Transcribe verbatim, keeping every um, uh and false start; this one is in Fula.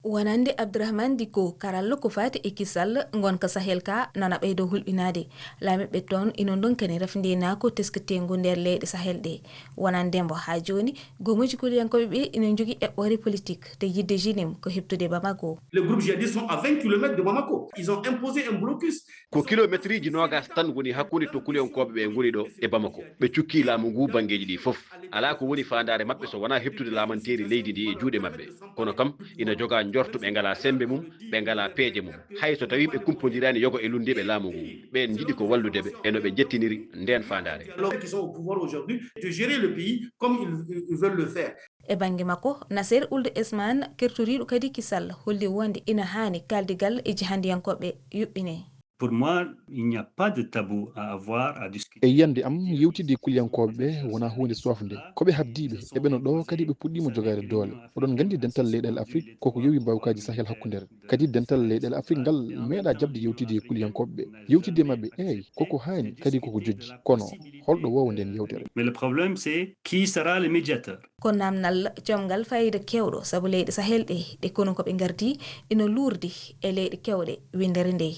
Wonande Abdourahmane Dicko, karallo ko faati e kisal ngonka Sahel ka nana ɓeydo hulɓinaade. Laamiiɓe toon ina ndonkani rafindeenaaku tesketeengu nder leyɗe Sahel ɗe. Wonande mbo haa jooni, goomuuji kuliyankooɓe ɓe ina njogii eɓɓoore politik, te yidde JNIM ko heɓtude Bamako. Les groupes djihadistes sont à vingt kilomètres de Bamako. Ils ont imposé un blocus. Ko kilometriiji noogas tan woni hakkunde to kuliyankooɓe ɓe ngoni ɗo e Bamako. Ɓe cukki laamu ngu banngeeji ɗi fof. Alaa ko woni faandaare maɓɓe so wonaa heɓtude laamanteeri leydi ndi e juuɗe maɓɓe. Kono kam, ina jogaa njortu ɓe ngalaa semmbe mum, ɓe ngalaa peeje mum. Hay so tawii ɓe kumpondiraani yogo e lunndiiɓe laamu ngu, ɓeen njiɗi ko wallude ɓe e no ɓe njettiniri ndeen faandaare. Alors qu'ils sont au pouvoir aujourd'hui, de gérer le pays comme ils, ils veulent le faire. E bannge makko, Nasser Ould Esman, kertoriiɗo kadi kisal, holli wonde ina haani kaaldigal e jihandiyankooɓe yuɓɓinee. Pour moi, il n'y a pas de tabou à avoir à discuter. E yiyannde am, yewtidde e kuliyankooɓe ɓe wonaa huunde soofnde. Ko ɓe haɓdiiɓe, e ɓe no ɗo kadi ɓe puɗɗiima jogaade doole. Oɗon nganndi dental leyɗeele Afrik, koko yowi mbaawkaaji Sahel hakkundere. Kadi dental leyɗeele Afrik ngal meeɗaa jaɓde yewtidde e kuliyankooɓe ɓe. Yewtidde e maɓɓe, eey, koko haani, kadi koko jojji. Kono, holɗo woowa ndeen yewtere? Mais le problème, c'est qui sera le médiateur? Ko naamnal comngal faayiida keewɗo, sabu leyɗe Sahel ɗe, ɗe kono ko ɓe ngardi, ina luurdi e leyɗe keewɗe winndere nde.